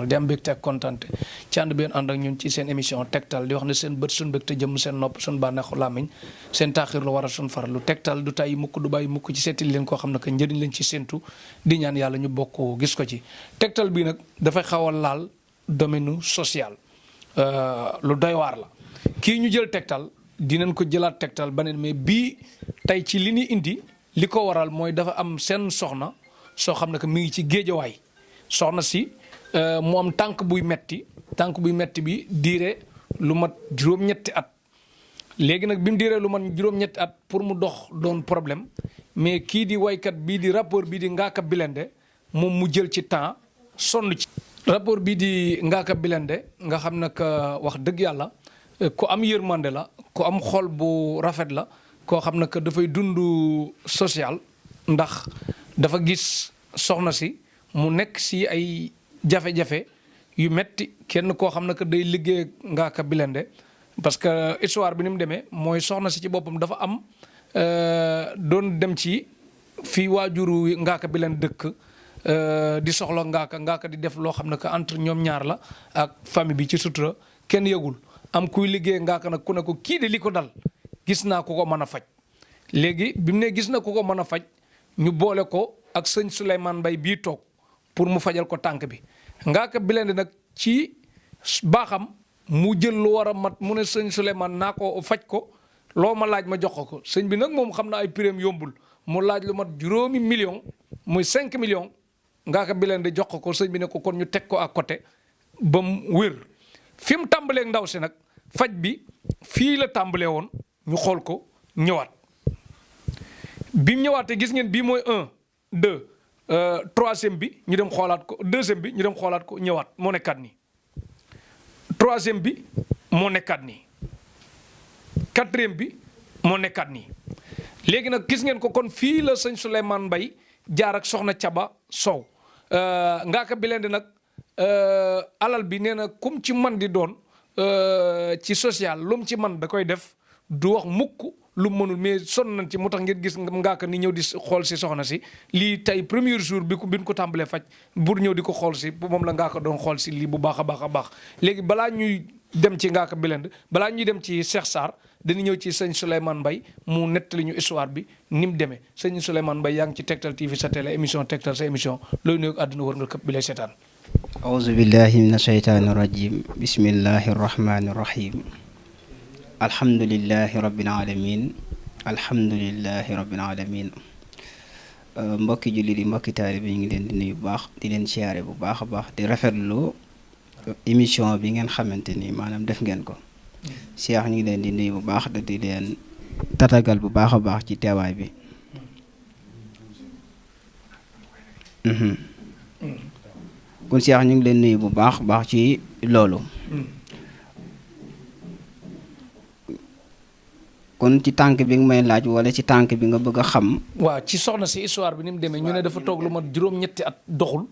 di am mbégte ak kontante ci ànd bi ànd ak ñun ci seen émission tegtal di wax ne seen bët suñ mbégte jëm seen nopp suñ bànneexu làmmiñ seen taaxir lu war a suñ farlu tegtal du tàyyi mukk du bàyyi mukk ci seetil leen koo xam ne que njëriñ leen ci séentu di ñaan yàlla ñu bokk gis ko ci tegtal bi nag dafay xaw a laal domaine social lu doy waar la kii ñu jël tegtal dinañ ko jëlaat tegtal beneen mais bii tey ci li ñu indi li ko waral mooy dafa am seen soxna soo xam ne que mi ngi ci géejawaay soxna si mu am tànk buy metti bi diire lu mat juróom-ñetti at léegi nag bi mu diiree lu mat juróom-ñetti at pour mu dox doon problème mais kii di waykat bii di rappeur bii di Ngaaka Blindé moom mu jël ci temps sonn ci. rappeur bii di Ngaaka Blindé nga xam ne que wax dëgg yàlla ku am yërmande la ku am xol bu rafet la koo xam ne que dafay dund social ndax dafa gis soxna si mu nekk si ay jafe-jafe yu metti kenn koo xam ne que day liggéey Ngaaka Blindé parce que histoire bi ni mu demee mooy soxna si ci boppam dafa am doon dem ci fii waajuru Ngaaka Blindé dëkk di soxla Ngaaka di def loo xam ne que entre ñoom ñaar la ak famille bi ci sutura kenn yëgul am kuy liggéey Ngaaka nag ku ne ko kii de li ko dal gis naa ku ko mën a faj léegi bi mu ne gis na ku ko mën a faj ñu boole ko ak sëñ Souleymane Mbaye bii toog pour mu fajal ko tànk bi Ngaaka Blindé nag ci baaxam mu jël lu war a mat mu ne sëñ Souleymane naa ko faj ko loo ma laaj ma jox ko sëñ bi nag moom xam naa ay prix yombul mu laaj lu mat 5 millions muy 5 millions Ngaaka Blindé jox ko sëñ bi ne ko kon ñu teg ko à côté ba mu wér fi mu tàmbalee ndaw si nag faj bi fii la tàmbalee woon ñu xool ko ñëwaat bi mu ñëwaatee gis ngeen bii mooy 1 2 troisième bi ñu dem xoolaat ko deuxième bi ñu dem xoolaat ko ñëwaat moo nekkaat nii troisième bi moo nekkaat nii quatrième bi moo nekkaat nii léegi nag gis ngeen ko kon fii la sëñ Souleymane Mbaye jaar ak soxna Caba Sow Ngaaka Blindé nag alal bi nee na kum ci man di doon ci social lu mu ci man da koy def du wax mukk lu mu mënul mais sonn nañ ci moo tax ngeen gis Ngaaka ni ñëw di xool si soxna si lii tey premier jour bi ñu ko tàmbalee faj pour ñëw di ko xool si moom la Ngaaka doon xool si lii bu baax a baax léegi balaa ñuy dem ci Ngaaka Blindé balaa ñuy dem ci Cheikh Sarr dañu ñëw ci sëñ Souleymane Mbaye mu nettali ñu histoire bi ni mu demee sëñ Souleymane Mbaye yaa ngi ci Tektal TV sa télé émission Tektal sa émission looy nuyoog àdduna wër nga këpp bi lay seetaan auzu billahi min asheytaani rajim bismillahi rahmani rahim alhamdulillahi rabbil alamin mbokki jullit yi mbokki taalibe yi ngi leen di nuyu bu baax di leen siyaare bu baax a baax di rafetlu émission bi ngeen xamante ni maanaam def ngeen ko Cheikh ñu ngi leen di nuyu bu baax da di leen tatagal bu baax a baax ci teewaay bi kon Cheikh ñu ngi leen nuyu bu baax ci loolu kon ci tànk bi nga may laaj wala ci tànk bi nga bëgg a xam. waaw ci soxna si histoire bi ni mu demee ñu ne dafa toog lu mat juróom-ñetti at doxul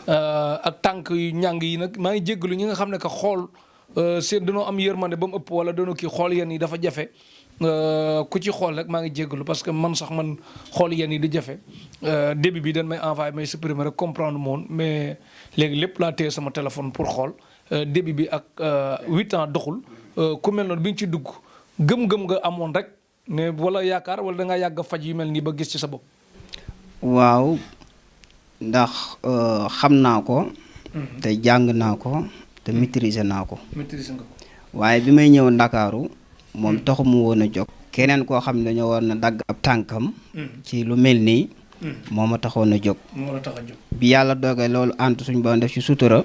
ak tànk yu ñàng yi nag maa ngi jéggalu ñi nga xam ne que xool seen dañoo am yërmande ba mu ëpp wala dañoo kii xool yenn yi dafa jafe ku ci xool rek maa ngi jéggalu parce que man sax man xool yenn yi di jafe début bi dañ may envoyé may supprimer rek comprendre moon mais léegi lépp laa téye sama téléphone pour xool début bi ak 8 ans doxul ku mel noonu bi nga ci dugg. gëm-gëm nga amoon rek ne wala yaakaar wala da ngaa yàgg faj yu mel nii ba gis ci sa bopp. waaw ndax xam naa ko. te jàng naa ko te maîtriser naa ko. maîtriser nga ko. waaye bi may ñëw Ndakaaru moom taxu mu woon a jóg. keneen koo xam ne dañoo war na dagg ab tànkam. ci lu mel nii. moo ma taxoon a jóg. moo la tax a jóg. bi yàlla doogee loolu ànd suñu borom def ci sutura.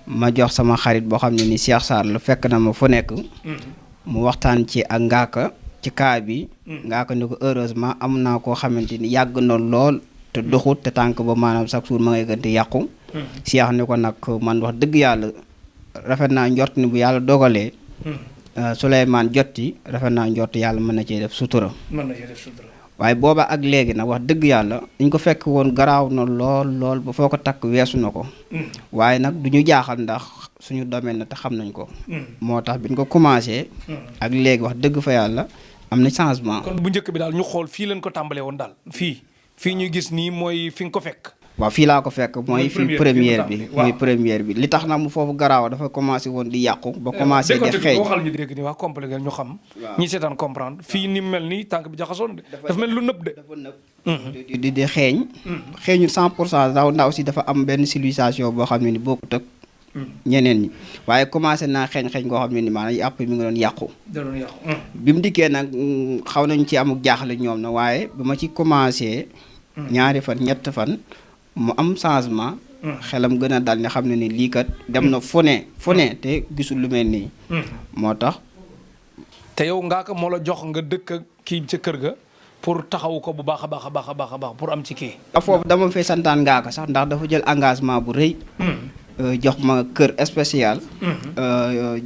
ma jox sama xarit boo xam ne ni Cheikh Sarr la fekk na ma fu nekk. mu waxtaan ci ak Ngaaka ci kaa bi Ngaaka ni ko heureusement am naa koo xamante ni yàgg na lool te doxut te tànk ba maanaam chaque jour ma ngay gën di yàqu Cheikh ni ko nag man wax dëgg yàlla rafet naa njort ni bu yàlla dogalee Souleymane jotti rafet naa njort yàlla mën na cee def sutura waaye booba ak léegi nag wax dëgg yàlla ñu ko fekk woon garaaw na lool ba foo ko takk weesu na ko waaye nag du ñu jaaxal ndax suñu domaine na te xam nañ ko moo tax bi ñu ko commencé ak léegi wax dëgg fa yàlla am na changement kon bu njëkk bi daal ñu xool fii leen ko tàmbalee woon daal fii ñuy gis nii mooy fi nga ko fekk waaw fii laa ko fekk mooy fi première bi waaw. mooy première bi li tax nag mu foofu garaaw dafa commencé woon di yàqu ba commencé di xeeñ waxal ñu dégg ni wax complet ñu xam waaw. ñi seetaan comprendre fii ni mel nii tànk bi jaxasoon de dafa mel lu nëb de dafa nëb di xeeñ xeeñu 100% ndaw si dafa am benn civilisation boo xam ne ni bokkut ak ñeneen ñi waaye commencé naa xeeñ goo xam ne ni maanaam yàpp mi ngi doon yàqu da doon yàqu bi mu dikkee nag xaw nañ ci amuk jaaxle ñoom na waaye bi ma ci commencé ñaari fan ñett fan mu am changement xelam gën a dal ne xam ne ni lii kat dem na fu ne te gisul lu mel nii moo tax te yow ngaa ko moo la jox nga dëkk ak kii ca kër ga pour taxawu ko bu baax a baax a baax a baax a baax pour am ci kii foofu dama fay santaan ngaa ko sax ndax dafa jël engagement bu rëy jox ma kër spécial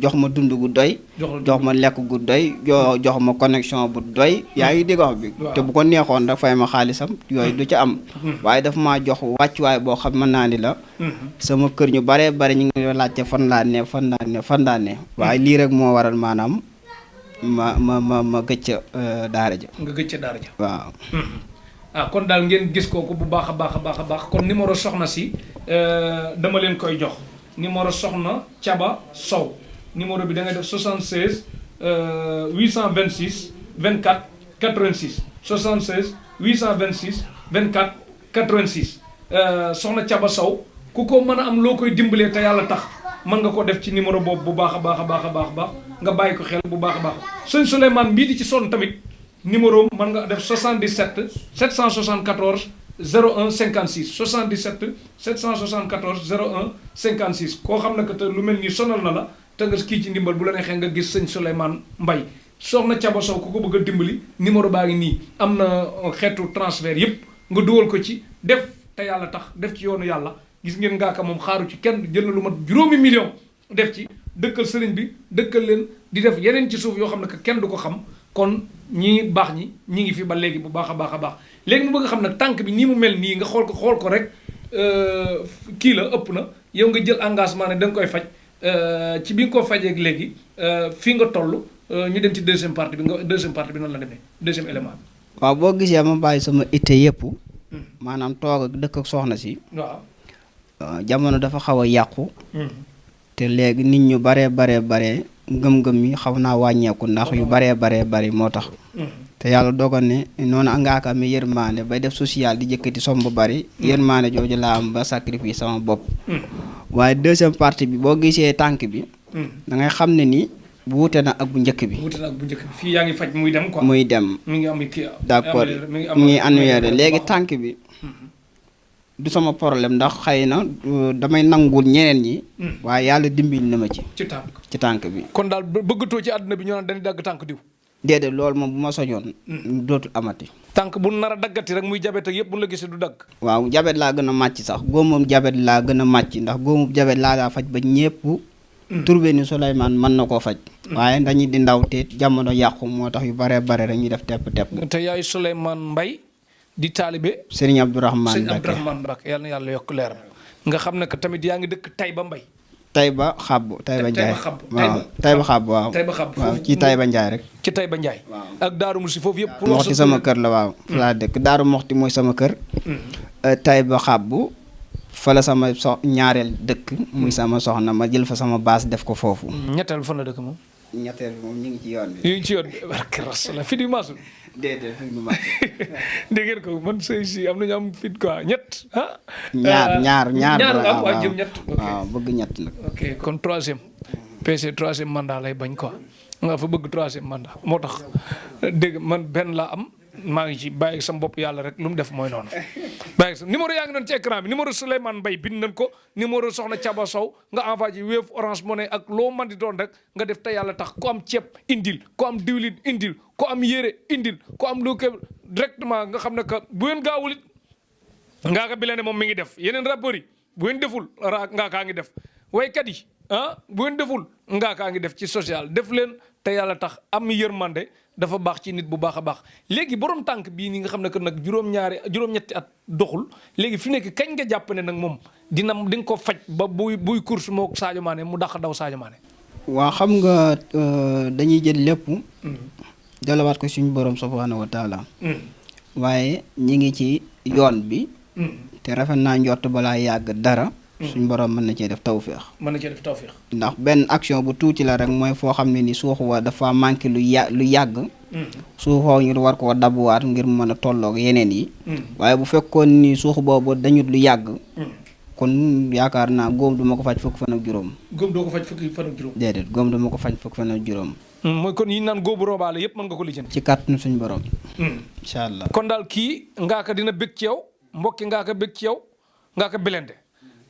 jox ma dund gu doy jox ma lekk gu doy jox ma connexion bu doy yaa ngi dégg wax bi te bu ko neexoon rek fay ma xaalisam yooyu du ca am waaye daf maa jox wàccuwaay boo xam mën naa ni la sama kër ñu baree bari ñu ngi laajte fan laa ne waaye lii rek moo waral maanaam ma gëcc daara ja nga gëcc daara ja waaw kon daal ngeen gis kooku bu baax a baax a baax a baax kon numéro soxna si dama leen koy jox numéro soxna Thiaba Sow numéro bi da ngay def 76 826 24 86 76 826 24 86 soxna Thiaba Sow ku ko mën a am loo koy dimbalee te yàlla tax mën nga ko def ci numéro boobu bu baax a baax a baax a baax a baax nga bàyyi ko xel bu baax a baax sëñ Souleymane mbii di ci sonn tamit numéro mën nga def 77 774 01 56 77 774 01 56 koo xam ne que te lu mel nii sonal na la te nga kii ci ndimbal bu la neexee nga gis sëñ Souleymane Mbaye soxna Thiaba Sow ku ko bëgg a dimbali numéro baa ngi nii am na xeetu transfert yépp nga dugal ko ci def te yàlla tax def ci yoonu yàlla gis ngeen ngaaka moom xaaru ci kenn jël na lu mat juróomi million def ci dëkkal sëriñ bi dëkkal leen di def yeneen ci suuf yoo xam ne que kenn du ko xam kon ñi baax ñi ngi fi ba léegi bu baax a baax a baax léegi mu bëgg xam nag tànk bi nii mu mel nii nga xool ko rek kii la ëpp na yow nga jël engagement ne da nga koy faj ci bi nga ko fajee léegi fii nga toll ñu dem ci deuxième partie bi noonu la demee deuxième élément bi. waaw boo gisee ma bàyyi sama itte yëpp maanaam toog ak dëkk ak soxna si. waaw jamono dafa xaw a yàqu. te léegi nit ñu baree ngëm-ngëm yi xaw naa wàññeeku ndax yu baree bari moo tax te yàlla dogal ne noonu ngaaka amee yërmaane bay def social di jëkkati som bu bari yërmaane jooju laa am ba sacrifice sama bopp waaye deuxième partie bi boo gisee tànk bi da ngay xam ne ni wuute na ak bu njëkk bi fii yaa ngi faj muy dem quoi muy dem mi ngi am kii d'accord mu ngi annuaire léegi tànk bi du sama problème ndax xëy na damay nangul ñeneen ñi waaye yàlla dimbil na ma ci tànk bi kon daal bëggatoo ci àdduna bi ñu naan dañuy dagg tànk diw déedéet loolu moom bu ma soñoon dootul amati tànk bu nar a daggati rek muy jabet ak yëpp bu la gisee du dagg waaw jabet laa gën a màcc sax góomam jabet laa gën a màcc ndax góomu jabet laa daa faj ba ñépp turbe ni Souleymane mën na koo faj waaye dañuy di ndaw te jamono yàqu moo tax yu bare rek ñu def tepp te yaay Souleymane Mbaye di taalibe Serigne Abdourahmane Mbacke yàlla na yàlla yokk leer nga xam ne que tamit yaa ngi dëkk Taïba Mbaye Taïba Xabbu Taïba Ndiaye waaw Taïba Xabbu waaw waaw ci Taïba Ndiaye rek ci Taïba Ndiaye ak Daaru Musi foofu yëpp Moxti sama kër la waaw fa laa dëkk Daaru Moxti mooy sama kër Taïba Xabbu fa la sama ñaareel dëkk muy sama soxna ma jël fa sama baas def ko foofu ñetteel fan la dëkk moom ñetteel bi moom ñu ngi ci yoon bi ñu ngi ci yoon bi barke Rasul fi di maasul déedéet fi mu màcc. dégg ngeen ko man sëy si am nañu am fit quoi ñett ah. ñaar waaw jëm ñett. waaw bëgg ñett nag. ok kon troisième. PC troisième mandat lay bañ quoi nga fa bëgg troisième mandat moo tax dégg man benn laa am maa ngi ci bàyyi sama bopp yàlla rek lu mu def mooy noonu. bàyyi sa numéro yaa ngi doon ci écran bi numéro Souleymane Mbaye bind nañ ko numéro Soxna Thiaba Sow nga envoyé Wave Orange Money ak loo man di doon rek nga def te yàlla tax ku am ceeb indil ku am diwlin indil ku am yére indil ku am lu ko directement nga xam ne que bu ngeen gaawul it ngaaka bi la ne moom mi ngi def yeneen rappeurs yi bu ngeen deful ngaakaa ngi def waykat yi bu ngeen deful ngaakaa ngi def ci social def leen te yàlla tax am yërmande dafa baax ci nit bu baax a baax léegi borom tànk bii nii nga xam ne que nag juróom-ñetti at doxul léegi fi nekk kañ nga jàpp ne nag moom di nga ko faj ba buy course moo Sadio Mané mu dàq daw Sadio Mané. waa xam nga dañuy jël lépp. dalawaat ko suñu borom subhaanahu wa taala. waaye ñi ngi ci yoon bi. te rafet naa njort balaa yàgg dara. suñ borom mën na cee def tawféex. mën na cee def tawféex. ndax benn action bu tuuti la rek mooy foo xam ne ni suux wa dafa manqué lu yàgg. suuxoo ñu war koo dabuwaat ngir mën a tolloog yeneen yi. waaye bu fekkoon ni suux boobu dañut lu yàgg. kon yaakaar naa góom du ma ko faj fukki fan ak juróom. góom doo ko faj fukki fan ak juróom. déedéet góom du ma ko faj fukki fan ak juróom. mooy kon yi naan góobu robaale yëpp mën nga ko lijjanti. ci kàttanu suñ borom. incha allah kon daal kii Ngaaka dina bëgg ci yow mbokki Ngaaka bëgg ci yow Ngaaka Blindé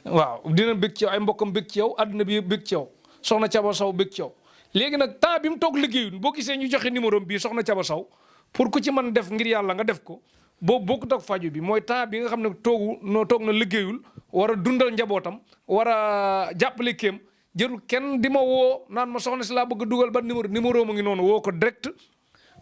waaw dina bëgg ci yow ay mbokkam bëgg ci yow adduna bi bëgg ci yow soxna Caba Sow bëgg ci yow léegi nag temps bi mu toog liggéeyul boo gisee ñu joxe numéro bii soxna Caba Sow pour ku ci mën def ngir yàlla nga def ko boobu bokkut ak faju bi mooy temps bi nga xam ne toog na liggéeyul war a dundal njabootam war a jàppale kéem jërul kenn di ma woo naan ma soxna si laa bëgg a dugal ba numéro mu ngi noonu woo ko direct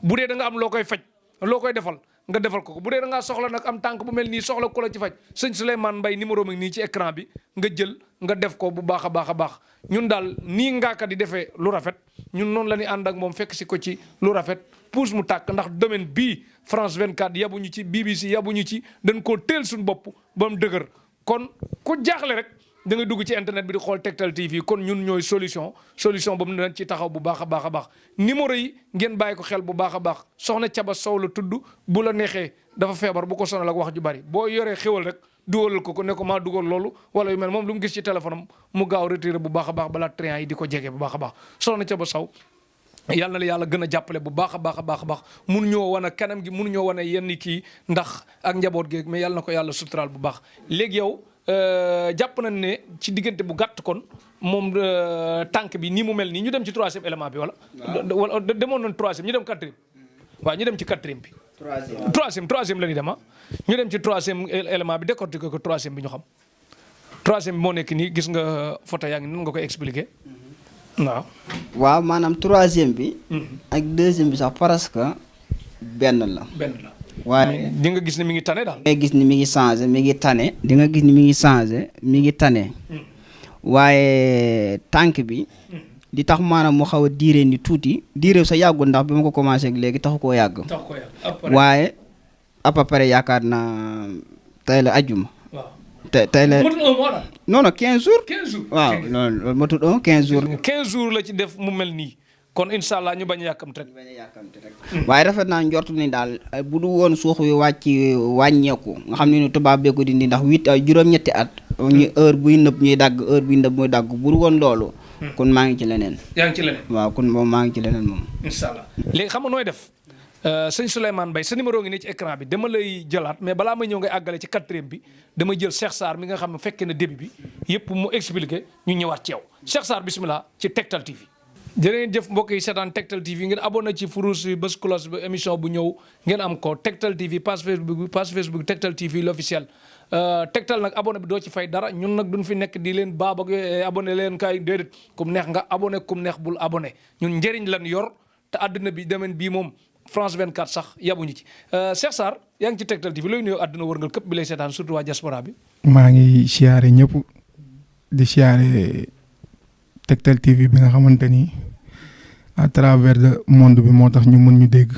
bu dee da nga am loo koy faj loo koy defal nga defal ko bu dee da ngaa soxla nag am tànk bu mel nii soxla ko la ci faj sëñ Souleymane Mbaye numéro mu ngi nii ci écran bi nga jël nga def ko bu baax a baax a baax ñun daal nii Ngaaka di defee lu rafet ñun noonu la ñuy ànd ak moom fekk si ko ci lu rafet puus mu tàkk ndax domaine bii France 24 yabuñu ci BBC yabuñu ci dañ koo teel suñu bopp ba mu dëgër kon ku jaaxle rek da ngay dugg ci internet bi di xool Tektal TV kon ñun ñooy solution boobu dañ ci taxaw bu baax a baax a baax numéro yi ngeen bàyyi ko xel bu baax a baax soxna Caba Sow la tudd bu la neexee dafa feebar bu ko sonal ak wax ju bari boo yoree xéwal rek dugalal ko ne ko maa dugal loolu wala yu mel moom lu mu gis ci téléphone am mu gaaw retiré bu baax a baax balaa triant yi di ko jege bu baax a baax soxna Caba Sow yàlla na la yàlla gën a jàppale bu baax a baax a baax a baax mun ñoo wan a kanam gi mun ñoo wan a yenn kii ndax ak njaboot gi mais yàlla na ko yàlla suturaal bu baax léegi yow jàpp nañ ne ci diggante bu gàtt kon moom tànk bi nii mu mel nii ñu dem ci troisième élément bi wala. wala demoon nañ troisième ñu dem quatrième. waaw ñu dem ci quatrième bi. troisième la ñuy dem ñu dem ci troisième élément bi décortiquer ko troisième bi ñu xam. troisième bi moo nekk nii gis nga photo yaa ngi nan nga koy expliquer. waaw maanaam troisième bi. ak deuxième bi sax presque benn la. waaye di nga gis ne mi ngi tane daal. di nga gis ni mi ngi changé mi ngi tane. di nga gis ni mi ngi changé mi ngi tane. waaye tànk bi. di tax maanaam mu xaw a diire ni tuuti diire sa yàggul ndax bi ma ko commencé ak léegi taxu koo yàgg. waaye à peu près yaakaar naa tey la ajjuma. tey la non non 15 jours. 15 jours waaw loolu matul 15 jours. 15 jours la ci def mu mel nii. kon incha allah ñu bañ a yàkkamti rek. waaye rafet naa njortu ni daal bu du woon suux wi wàññeeku nga xam ne ni tubaab bee ko dindi ndax juróom-ñetti at. ñu heure buy nëb ñuy dagg heure buy nëb muy dagg bu du woon loolu. kon maa ngi ci leneen. yaa ngi ci leneen. waaw kon moom maa ngi ci leneen moom. incha allah léegi xam nga nooy def sëñ Souleymane Mbaye sa numéro ngi ne ci écran bi dama lay jëlaat mais balaa may ñëw ngay àggale ci quatrième bi dama jël Cheikh Sarr mi nga xam ne fekkee na début bi yëpp mu expliqué ñu ñëwaat ci yow Cheikh Sarr bisimilah ci Tektal TV. jërë ngeen jëf mbokk yi seetaan Tektal TV ngeen abonné ci furus bi bés cloche bi émission bu ñëw ngeen am ko Tektal TV page Facebook Tektal TV l'officiel Tektal nag abonné bi doo ci fay dara ñun nag duñ fi nekk di leen baab ak abonné leen kay déedéet kum neex nga abonné kum neex bul abonné ñun njëriñ lan yor te àdduna bi domaine bii moom France 24 sax yabuñu ci Cheikh Sarr yaa ngi ci Tektal TV looy nuyoo àdduna wërngal képp bi lay seetaan surtout waa diaspora bi. maa ngi siyaare ñëpp di siyaare Tektal TV bi nga xamante ni à travers le monde bi moo tax ñu mën ñu dégg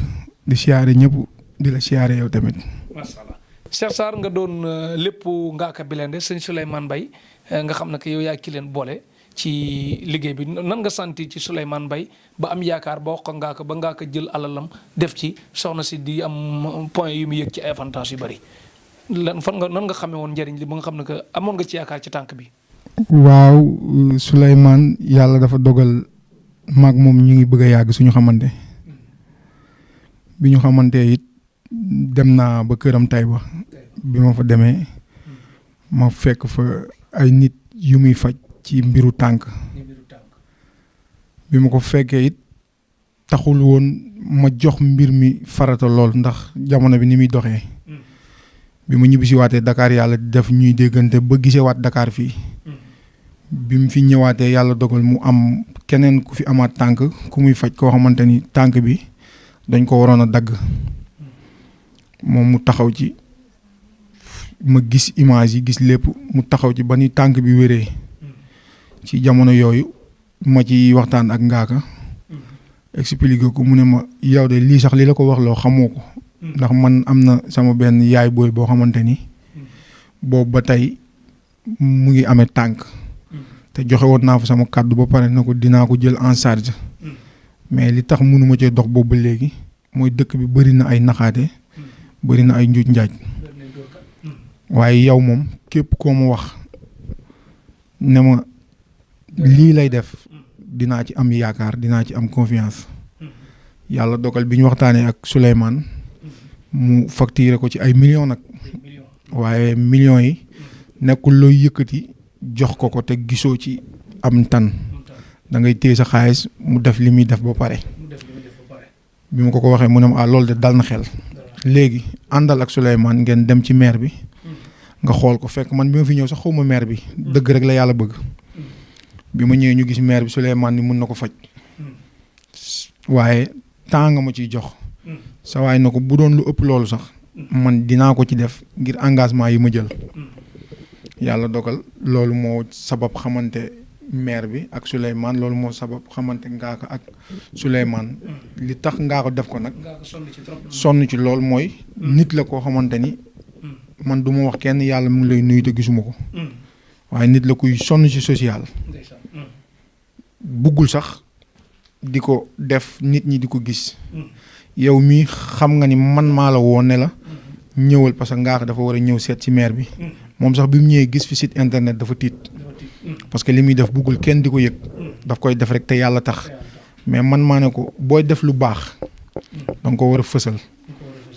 di siyaare ñëpp di la siyaare yow tamit. macha allah Cheikh Sarr nga doon lépp Ngaaka Blindé sëñ Souleymane Mbaye nga xam ne que yow yaa ki leen boole ci liggéey bi nan nga santi ci Souleymane Mbaye ba am yaakaar ba wax ko Ngaaka ba Ngaaka jël alalam def ci soxna si di am point yu mu yëg ci ay avantages yu bari lan nan nga xamee woon njëriñ li ba nga xam ne que amoon nga ci yaakaar ci tànk bi. waaw Souleymane yàlla dafa dogal maag moom ñu ngi bëgg a yàgg suñu xamante bi ñu xamante it dem naa ba këram Taïba bi ma fa demee ma fekk fa ay nit yu muy faj ci mbiru tànk bi ma ko fekkee it taxul woon ma jox mbir mi farata lool ndax jamono bi ni muy doxee bi ma ñibbisi waatee Dakar yàlla def ñuy déggante ba gisewaat Dakar fii bi mu fi ñëwaatee yàlla dogal mu am keneen ku fi amaat tànk ku muy faj koo xamante ni tànk bi dañ ko waroon a dagg moom mu taxaw ci ma gis image yi gis lépp mu taxaw ci ba ni tànk bi wéree ci jamono yooyu ma ci waxtaan ak Ngaaka expliqué ko mu ne ma yow de lii sax li la ko wax loo xamoo ko ndax man am na sama benn yaay booy boo xamante ni boobu ba tey mu ngi amee tànk te joxe woon naa fa sama kàddu ba pare na ko dinaa ko jël en charge mais li tax mënuma cee dox boobu ba léegi mooy dëkk bi bëri na ay naxaate bëri na ay njuuj njaaj waaye yow moom képp koo ma wax ne ma lii lay def dinaa ci am yaakaar dinaa ci am confiance yàlla dogal bi ñu waxtaanee ak Souleymane mu facturé ko ci ay millions nag waaye millions yi nekkul looy yëkkati jox ko te gisoo ci am tan da ngay téye sa xaalis mu def li muy def ba pare bi ma ko waxee mu ne ma loolu de dal na xel léegi àndal ak Souleymane ngeen dem ci maire bi nga xool ko fekk man bi ma fi ñëw sax xawma maire bi dëgg rek la yàlla bëgg bi ma ñëwee ñu gis maire bi Souleymane ni mun na ko faj waaye temps nga ma ciy jox sa waay na ko bu doon lu ëpp loolu sax man dinaa ko ci def ngir engagement yi ma jël yàlla dogal loolu moo sabab xamante maire bi ak Souleymane loolu moo sabab xamante Ngaaka ak Souleymane li tax Ngaaka def ko nag sonn ci lool mooy nit la koo xamante ni man du ma wax kenn yàlla mu ngi lay nuyu te gisuma ko waaye nit la kuy sonn ci social buggul sax di ko def nit ñi di ko gis yow mii xam nga ni man maa la woon ne la ñëwal parce que Ngaaka dafa war a ñëw seet ci maire bi moom sax bi mu ñëwee gis fi site internet dafa tiit parce que li muy def buggul kenn di ko yëg daf koy def rek te yàlla tax mais man maa ne ko booy def lu baax danga ko war a fësal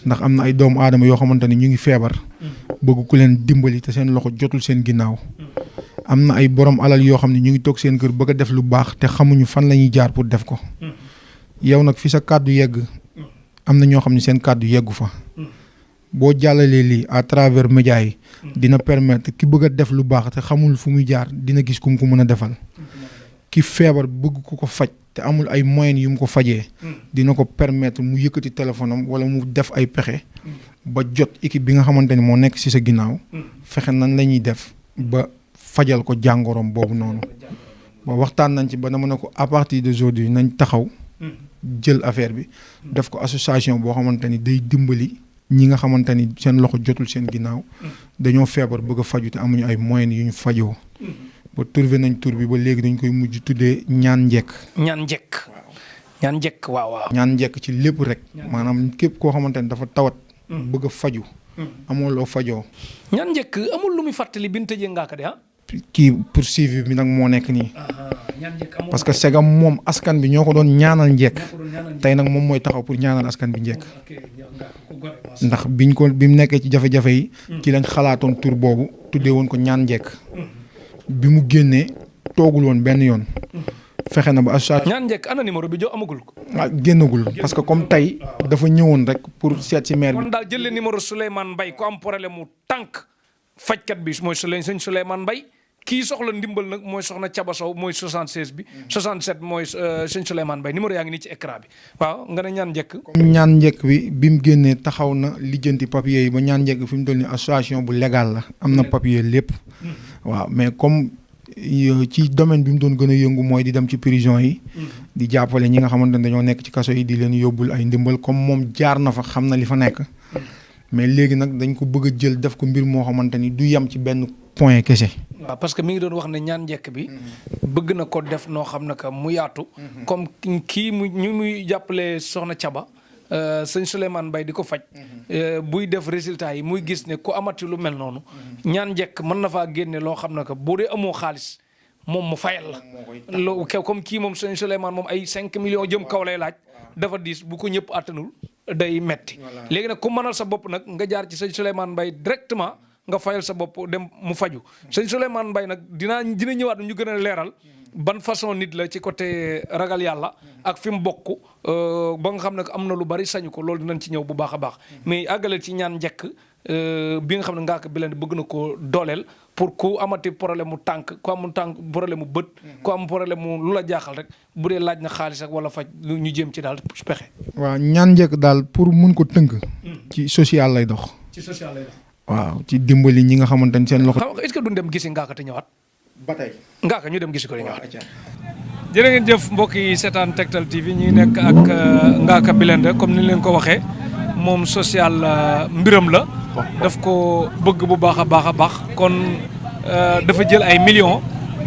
ndax am na ay doomu aadama yoo xamante ni ñu ngi feebar bëgg ku leen dimbali te seen loxo jotul seen ginnaaw am na ay borom alal yoo xam ne ñu ngi toog seen kër bëgg a def lu baax te xamuñu fan la ñuy jaar pour def ko yow nag fi sa kàddu yegg am na ñoo xam ne seen kàddu yeggu fa boo jàllalee lii à travers médias yi dina permettre ki bëgg a def lu baax te xamul fu muy jaar dina gis ku mu ko mën a defal ki feebar bëgg ku ko faj te amul ay moyens yu mu ko fajee dina ko permettre mu yëkkati téléphone am wala mu def ay pexe ba jot équipe bi nga xamante ni moo nekk ci sa ginnaaw fexe nan la ñuy def ba fajal ko jàngoroom boobu noonu ba waxtaan nañ ci ba dama ne ko à partir d'aujourd'hui nañ taxaw jël affaire bi def ko association boo xamante ni day dimbali ñi nga xamante ni seen loxo jotul seen ginnaaw dañoo feebar bëgg a faju te amuñu ay moyens yu ñu fajoo ba trouvé nañ tur bi ba léegi dañ koy mujj tuddee ñaan njekk waaw ñaan njekk ci lépp rek maanaam képp koo xamante ni dafa tawat bëgg a faju amoo loo fajoo ñaan njekk amul lu muy fàttali bi ñu tëjee Ngaaka de kii poursuivi bi nag moo nekk nii parce que segam moom askan bi ñoo ko doon ñaanal njekk tey nag moom mooy taxaw pour ñaanal askan bi njekk ndax bi mu nekkee ci jafe-jafe yi ci lañ xalaatoon tur boobu tuddee woon ko ñaan njekk bi mu génnee toogul woon benn yoon fexe na ba association ñaan njekk ana numéro bi jo amagul ko génnagul parce que comme tey dafa ñëwoon rek pour seet ci maire bi kon daal jëlee numéro Souleymane Mbaye ku am problème mu tànk fajkat bi mooy sëñ Souleymane Mbaye kii soxla ndimbal nag mooy soxna Caba Sow mooy 76 bi 67 mooy sëñ Souleymane Mbaye numéro yaa ngi nii ci écran bi waaw nga ne ñaan njëkk. ñaan njëkk bi mu génnee taxaw na lijjanti papier yi ba ñaan njëkk fi mu toll nii association bu légal la am na papier lépp. waaw mais comme ci domaine bi mu doon gën a yëngu mooy di dem ci prison yi. di jàppale ñi nga xamante ne dañoo nekk ci kaso yi di leen yóbbul ay ndimbal comme moom jaar na fa xam na li fa nekk. mais léegi nag dañ ko bëgg a jël def ko mbir moo xamante ni du yem ci benn point kese. waaw parce que mi ngi doon wax ne ñaan njëkk bi bëgg na ko def noo xam ne que mu yaatu. comme kii ñu muy jàppale soxna Caba sëñ Souleymane Mbaye di ko faj. buy def résultat yi muy gis ne ku amati lu mel noonu. ñaan njëkk mën na faa génne loo xam ne que boo dee amoo xaalis moom mu fayal la. loo comme kii moom sëñ Souleymane moom ay 5 millions jëm kaw lay laaj. dafa diis bu ko ñëpp àttanul day metti léegi nag ku mënal sa bopp nag nga jaar ci sëñ Souleymane Mbaye directement nga fayal sa bopp dem mu faju sëñ Souleymane Mbaye nag dina ñëwaat ñu gën a leeral ban façon nit la ci côté ragal yàlla ak fi mu bokk ba nga xam ne am na lu bari sañu ko loolu dinañ ci ñëw bu baax a baax mais àggaleel ci ñaan njëkk bi nga xam ne Ngaaka Blindé bëgg na koo dooleel pour ku amati problème mu tànk ku am tànk problème mu bët ku am problème mu lu la jaaxal rek bu dee laaj na xaalis ak wala faj ñu jéem ci daal pexe. waaw ñaan njëkk daal pour mun ko tënk. ci social lay dox. ci social lay dox. waaw ci dimbali ñi nga xamante ni seen loxo. xam nga est-ce que duñ dem gisi Ngaaka te ñëwaat. ba tey Ngaaka ñu dem gisi ko te ñëwaat. jërë ngeen jëf mbokk yi seetaan Tektal TV ñi nekk ak Ngaaka Blindé comme ni leen ko waxee moom social mbiram la daf ko bëgg bu baax a baax kon dafa jël ay millions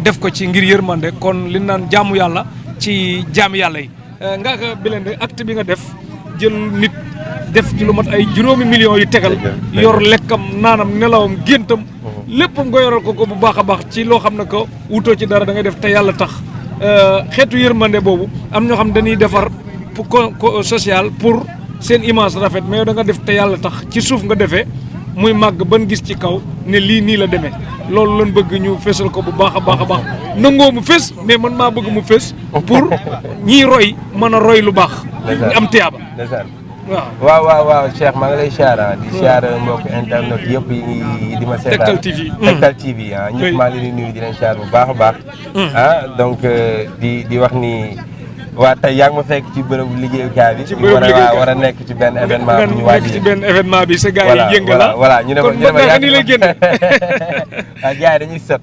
def ko ci ngir yërmande kon li naan jaamu yàlla ci jaami yàlla yi Ngaaka Blindé acte bi nga def jël nit def ci lu mat ay juróomi millions yu tegal yor lekkam naanam nelawam géntam léppam nga yoral ko bu baax a baax ci loo xam ne ko wutoo ci dara da ngay def te yàlla tax xeetu yërmande boobu am ñoo xam dañuy defar pour social pour seen image rafet mais da nga def te yàlla tax ci suuf nga defee muy màgg ban gis ci kaw ne lii nii la demee loolu lañ bëgg ñu fésal ko bu baax a baax a baax nangoo mu fés mais man maa bëgg mu fés pour ñiy roy mën a roy lu baax am tiyaaba waaw Cheikh maa ngi lay siyaara di siyaara mbokk internet yëpp yi di ma seetaan Tektal TV ñëpp maa ngi leen di nuyu di leen siyaar bu baax a baax donc di wax ni waa tey yaa ngi ma fekk ci bërëbu liggéeyukaay bi. ci bërëbu liggéeyukaay war a nekk ci benn événement bu ñu waaj ci benn événement bi sa gars yi yëngal la voilà ñu ne ma yaa ngi lay génn. waaw gars yi dañuy sot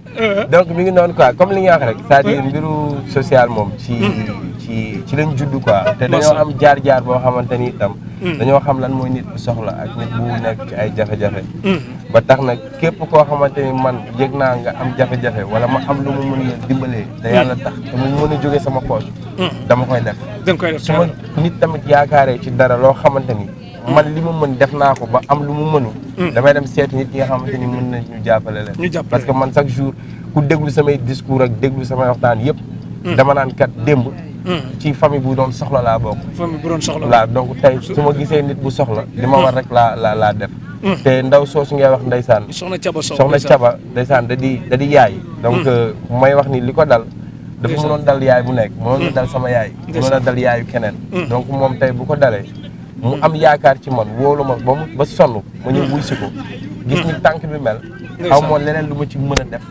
donc mi ngi noonu quoi comme li nga wax rek c'est-à-dire mbiru social moom ci lañ judd quoi te dañoo am jaar-jaar boo xamante ni itam dañoo xam lan mooy nit bu soxla ak nit bu nekk ci ay jafe-jafe ba tax nag képp koo xamante ni man yëg naa nga am jafe-jafe wala ma am lu mu mën a dimbalee te yàlla tax te mu mën a jógee sama poche dama koy def su ma nit tamit yaakaaree ci dara loo xamante ni man li ma mën def naa ko ba am lu mu mënu damay dem seeti nit ñi nga xamante ni mën nañ ñu jàppale leen parce que man chaque jour ku déglu samay discours ak déglu samay waxtaan yëpp dama naan kat démb ci famille bu doon soxla laa bokk famille bu doon soxla laa donc tey su ma gisee nit bu soxla li ma war rek laa def te ndaw soosu ngay wax ndeysaan soxna Caba ndeysaan da di yaay donc may wax ni li ko dal dafa mënoon dal yaay bu nekk mënoon na dal sama yaay mënoon na dal yaayu keneen donc moom tey bu ko dalee mu am yaakaar ci man wóolu ma ba sonn ma ñëw wuy si ko gis ni tànk bi mel aw moom leneen lu ma ci mën a def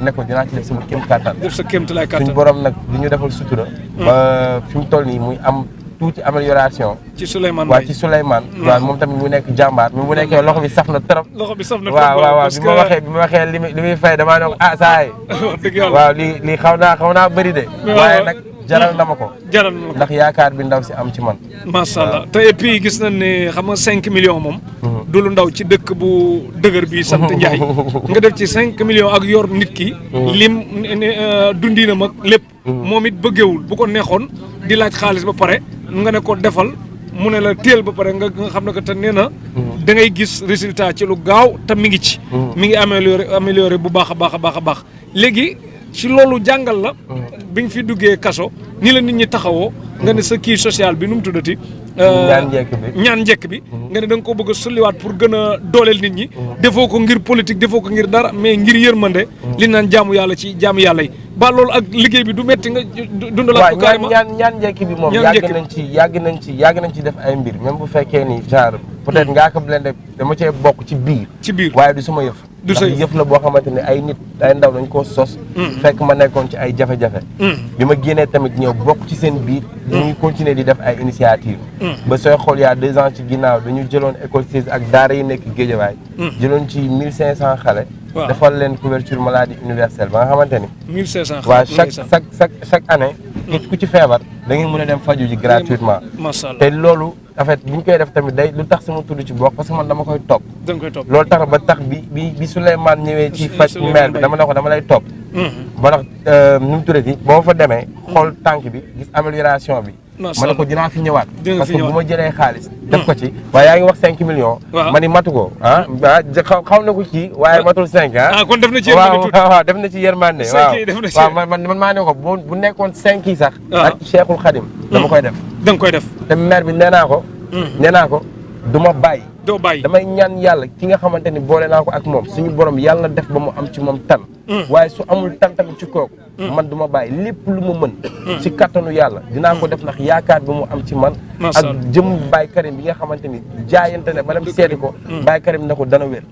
ne ko dinaa ci def sama kéem kattan suñu borom nag di ñu defal sutura ba fi mu toll nii muy am tuuti amélioration ci Souleymane waaw ci Souleymane waaw moom tamit mu nekk jàmbaar mi mu nekkee loxo bi saf na trop waaw bi ma waxee li muy fay damaa ne ko saay waaw lii xaw naa bëri de waaye nag jaral na ma ko ndax yaakaar bi ndaw si am ci man macha allah te et puis gis nañ ne xam nga 5 millions moom du lu ndaw ci dëkk bu dëgër bi sant Njaay nga def ci 5 millions ak yor nit ki lim dundinam ak lépp moom it bëggewul bu ko neexoon di laaj xaalis ba pare nga ne ko defal mu ne la téel ba pare nga xam ne que te nee na da ngay gis résultat ci lu gaaw te mi ngi ci mi ngi amélioré bu baax a baax léegi ci loolu jàngal la bi nga fi duggee kaso ni la nit ñi taxawoo nga ne sa kii social bi nu mu tuddati ñaan njëkk bi nga ne da nga ko bëgg a sulliwaat pour gën a dooleel nit ñi defoo ko ngir politique defoo ko ngir dara mais ngir yërmande li naan jaamu yàlla ci jaamu yàlla yi ba loolu ak liggéey bi du metti nga dundalaat ko carrément ñaan njëkk bi moom yàgg nañ ci def ay mbir même bu fekkee ni genre peut-être Ngaaka Blindé dama cee bokk ci biir waaye du sama yëf du sa yëf la boo xamante ne ay nit ay ndaw dañ koo sos fekk ma nekkoon ci ay jafe-jafe bi ma génnee tamit ñëw bokk ci seen biir ñuy continuer di def ay initiative ba sooy xool yaa 2 ans ci ginnaaw dañu jëloon école 6 ak daara yi nekk Géejawaay jëloon ci 1500 xale defal leen couverture maladie universelle ba nga xamante ni 1500 waaw chaque année ku ci feebar da ngeen mën a dem faju ji gratuitement te loolu en fait bi ñu koy def tamit day lu tax sama tudd ci bokk parce que man dama koy topp loolu tax ba tax bi Souleymane ñëwee ci faj maire bi dama ne ko dama lay topp ba tax nu mu tuddati boo fa demee xool tànk bi gis amélioration bi ma ne ko dinaa fi ñëwaat parce que bu ma jëlee xaalis def ko ci waaye yaa ngi wax 5 millions ma ni matu ko xaw na ko ci waaye matul 5 kon def na ci yërmande waaw def na ci yërmande waaw man maa ne ko bu nekkoon 5 yi sax ak Cheikhul Khadim dama koy def da nga koy def te maire bi nee naa ko du ma bàyyi doo bàyyi damay ñaan yàlla ki nga xamante ni boole naa ko ak moom suñu borom yàlla na def ba mu am ci moom tan waaye su amul tan tamit ci kooku man du ma bàyyi lépp lu mu mën ci kattanu yàlla dinaa ko def ndax yaakaar bi mu am ci man ak jëm Baye Karim bi nga xamante ni jaayante ne ba dem seeti ko Baye Karim ne ko dana wér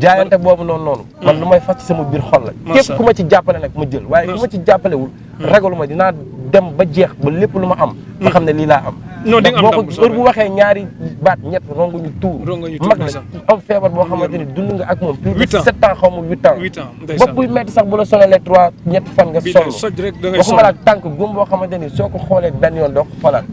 jaayante boobu noonu man lu may fas ci sama biir xol la képp ku ma ci jàppale nag ma jël waaye ku ma ci jàppalewul ragaluma dinaa dem ba jeex ba lépp lu ma am ma xam ne lii laa am ndax boo ko heure bu waxee ñaari baat ñett ronguñu tuur mag la am feebar boo xamante ni dund nga ak moom plus de 7 ans xaw ma 8 ans bopp buy metti sax bu la sonalee 3 ñetti fan nga sonn waxuma la tànk góom boo xamante ni soo ko xoolee benn yoon doo ko xoolaat